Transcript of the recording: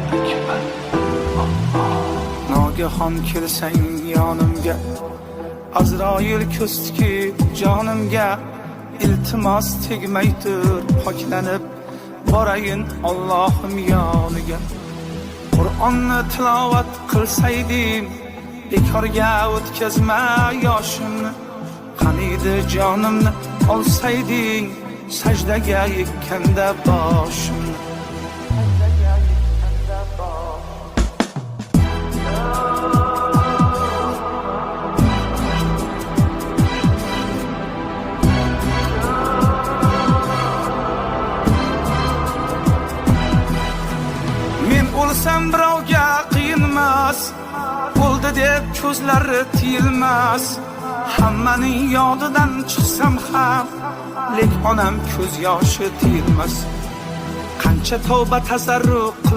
Akbar. Nogahon kelsang yonimga, Azroil ko'z tikib jonimga. Iltimos, tegmay tur, poklanib borayin Allohim yoniga. Qur'onni tilovat qilsaydim, bekorga o'tkazma yoshimni. Qaniydi jonimni olsayding, sajdaga yiqqanda boshimni. Men o'lsam birovga qiyinmas, o'ldi deb ko'zlari tiyilmas. Hammaning yodidan chiqsam ham, lek onam ko'z yoshi tiyilmas. Qancha tavba tazarru qilsam